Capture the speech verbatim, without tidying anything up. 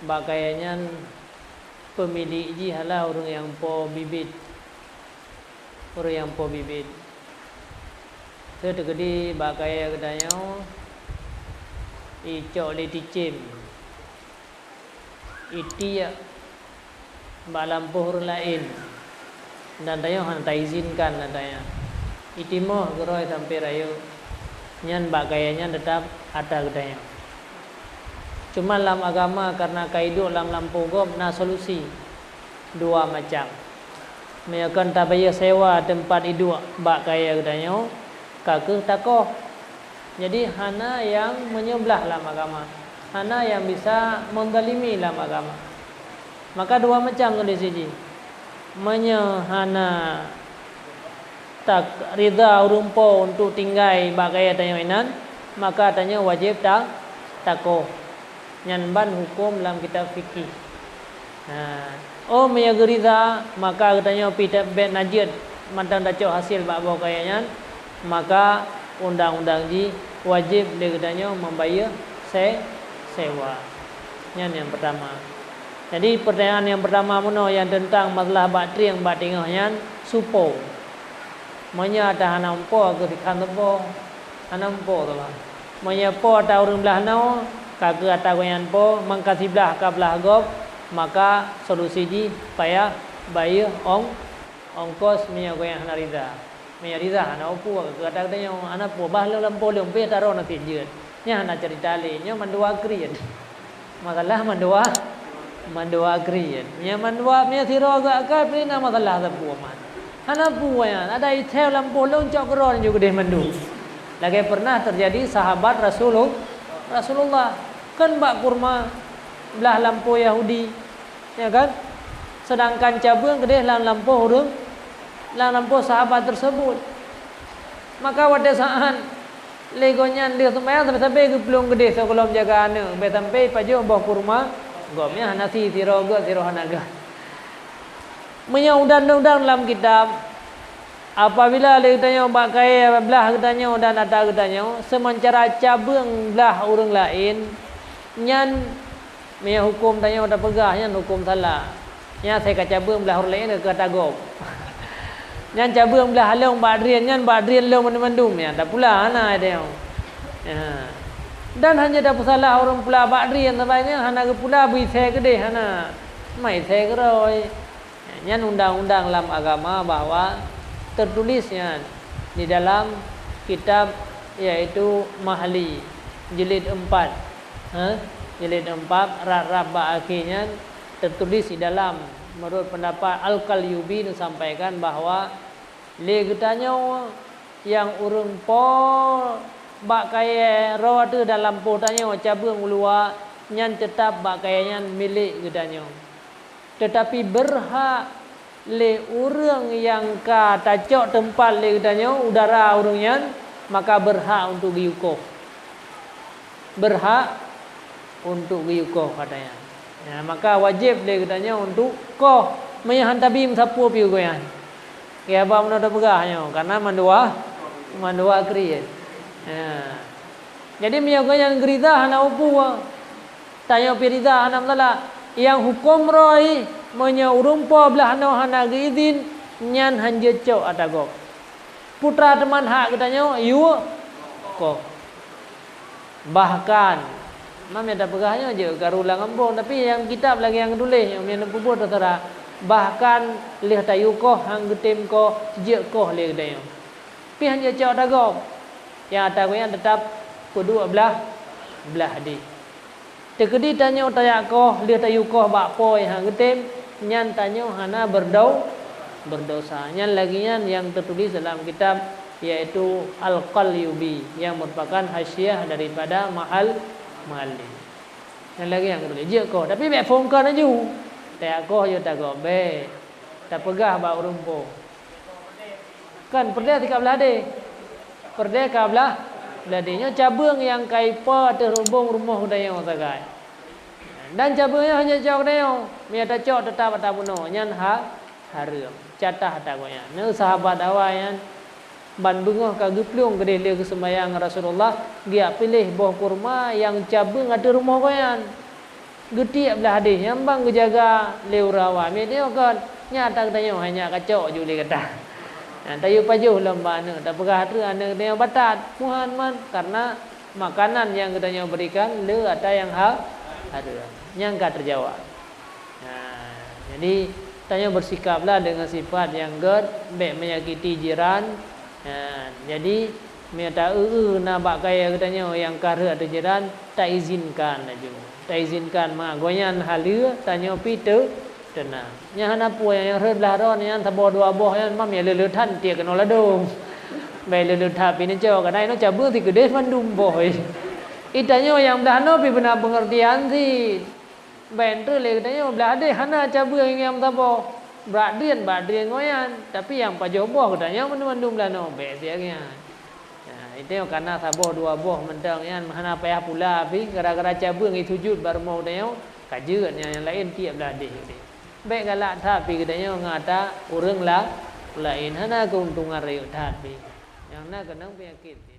Bak kayèe nyan peumilék jih adalah ureuëng nyang po bibit. Ureuëng nyang po bibit. Teukeudi bak kayèe geutanyoe icok lé ticém, itiek bak lampôh ureuëng laén, dan tanyoe hana taizinkan, dan tanyoe itimoh geurôi sampoe rayeuk, nyan bak kayèe nyan teutap atra geutanyoe. Cuma lam agama, kareuna ka iduek lam lampôh gob, na solusi dua macam. Meunyoe kon tabayeue sewa teumpat iduek bak kayèe geutanyoe, ka kheueh takoh. Jadi, hana nyang meunyeublah lam agama, hana nyang bisa meuzalimi lam agama. Maka dua macam solusi jih. Meunyoe hana tak rida ureuëng po untuk tinggai bak kayèe tanyoe inan, maka tanyoe wajéb ta-, takoh. Nyan ban huköm lam kitab fikih. Nah, oh, meunyoe geurida, maka geutanyoe pih ta-, bèk na jeuet mantong tacok hasil bak boh kayèe nyan, maka undang-undang jih wajéb lé geutanyoe membayeue se-, sewa. Nyan nyang peurtama. Jadi, peurtanyaan nyang peurtama meunoe nyang teuntang masalah bak trieng bak teungoh nyan, su po. Meunyoe atra hana muphom, ka kheueh sikhan teupo, hana muphom teuma. Meunyoe po atra ureuëng blah noe, ka kheueh atra gobnyan po, mangka siblah ka blah gob, maka solusi jih payah bayeue ong-, ongkos meunyoe gobnyan hana rida. Meunyoe rida hana muphom, ka kheueh atra geutanyoe, hana muphom, bah lôn lampôh lôn, pih taroe na cit jeuet. Nyan hana ceurita lé, nyoe mandua kriet. Masalah mandua, mandua kriet. Meunyoe mandua, meunyoe sidroe geuh akai, pih na masalah sapeue man. Hana peue nyan, ada ithèe lampôh lôn cok keudroe ju keudeh mandum. Lagèe pernah teujadi sahabat Rasulul-, Rasulullah. Kan bak kurma blah lampôh Yahudi, ya kan? Sedangkan cabeueng keudeh lam lampôh ureuëng, lam lampôh sahabat tersebut. Maka watèe saat lé gobnyan lheueh seumayang, sabe-sabe geuplueng keudeh sigohlom jaga aneuk, bèk sampoe pajoh boh kurma gobnyan hana sie, sidroe geuh, sidroe hana geuh. Meunyoe undang-undang lam kitab, apabila lé geutanyoe bak kayèe blah geutanyoe dan atra geutanyoe, seumeuntara cabeueng blah ureuëng laén, nyan meunyoe huköm tanyoe tapeugah, nyan huköm salah. Nyan asai ka cabeueng blah ureuëng laén ka tagob. Nyan cabeueng blah lôn bak drien, nyan bak drien lôn mandum-mandum, nyan tapula hana tanyoe. Ya. Dan hana tapeusalah ureuëng pula bak drien, sabab nyan hana geupula beu ithèe keudeh, hana. Ma ithèe keudroe. Nyan undang-undang lam agama bahwa teutuléh nyan di dalam kitab, yaitu Mahli, jilid empat. Ha? Jilid empat, rab-rab bak akhé nyan teutuléh di dalam. Meunurot peundapat Al-Qalyubi neusampaikan bahwa lé geutanyoe nyang ureuëng po bak kayèe rot ateueh dan lampôh tanyoe cabeueng u luwa, nyan teutab bak kayèe nyan milék geutanyoe. Teutapi beurhak lé ureuëng nyang ka tacok teumpat lé geutanyoe u dara ureuëng nyan, maka beurhak untuk geuyue koh. Beurhak untuk geuyue koh, ka tanyang. Ya, maka wajéb lé geutanyoe untuk koh, meunyoe han tabi meusapeue piôh gobnyan. Ya, haba meunoe tapeugah nyoe, kareuna mandua, mandua kriet. Ya. Jadi, meunyoe gobnyan geurida hana peue-peue, tanyoe pih rida hana masalah. Nyang huköm roh jih, meunyoe ureuëng po blah noe hana geuidhin, nyan han jeuet cok atra gob. Peue teuma hak geutanyoe yue koh. Bahkan, ma mita peugah nyoe jeuet karu lam gampông, tapi nyang kitab lagèe nyang tuléh nyoe, meunyoe peubuet teuseurah. Bahkan lheueh tayue koh han geutem koh, jeuet koh lé geutanyoe. Pih han jeuet cok atra gob. Nyang atra gob nyan teutab peuduek blah, blah deh. Teukeudi tanyoe tajak koh, lheueh tayue koh bak po nyang han geutem, nyan tanyoe hana beurdau-, beurdesya. Nyan lagèe nyan nyang teutuléh dalam kitab, yaitu Al-Qalyubi, nyang meurupakan hasyiah daripada Mahal-, Mahalli. Nyan lagèe nyang teutuléh, jeuet koh, tapi bèk phôn kon laju. Tajak koh yue tagob, bèk. Tapeugah bak ureuëng po. Kan, peureulèe ka blah deh. Peureulèe ka blah, blah deh. Nyoe cabeueng nyang ka ipo ateueh rubông rumoh geutanyoe sagai. Dan cabeueng nyoe han jeuet cok geutanyoe. Meunyoe tacok teutab atra bunoe, nyan ha-, hareuem. Catat atra gobnyan. Nyoe sahabat awai nyan ban beungoh ka geuplueng keudeh lé geuseumayang Rasulullah, geujak piléh boh kurma nyang cabeueng ateueh rumoh gobnyan. Geutiek blah hadih nyang ban geujaga lé ureuëng awam. Nyan tanyoe kon, nyan ata geutanyoe hai nyak kacok ju lé gata. Nyan tayue pajoh lom bak aneuëk, tapeugah treuk aneuëk geutanyoe batat, muhan man, karena makanan nyang geutanyoe berikan le ata nyang ha-, hareuem. Nyang ka teujaweueb. Nah, jadi tanyoe bersikaplah dengan sifat nyang gét, bék menyakiti jiran. Nah, jadi meunyoe ta-eu-eu na bak kayée geutanyoe nyang ka rhot ateueh jiran, taizinkan laju. Taizinkan mangat gobnyan haleue, tanyoe pih teu-, teunang. Nyan hana peue nyang rhot blah droe nyan saboh dua boh nyan, mam nyang le-le that tiek keunoe ladôm. Bék le-le that pih neucok, karena inoe cabeueng sikeudeh mandum boh. Ih, tanyoe nyang blah noe pih beuna pengertian cit. Bék treuk lé geutanyoe blah deh hana cabeueng nyang saboh. Brat drien, brat drien ngon nyan, tapi nyang pajoh boh geutanyoe mandum-mandum blah noe, bék siat nyan. Nah, itu kana saboh dua boh mantong nyan hana payah pula pih, gara-gara cabeueng i sujut bak rumoh geutanyoe, ka jeuet nyang, nyang laén tiek blah deh udeh. Bék galak that pih geutanyoe ngon ata ureuëng la-, laén, hana keuntungan rayeuk that pih. Nyang na keunong peunyakét pih.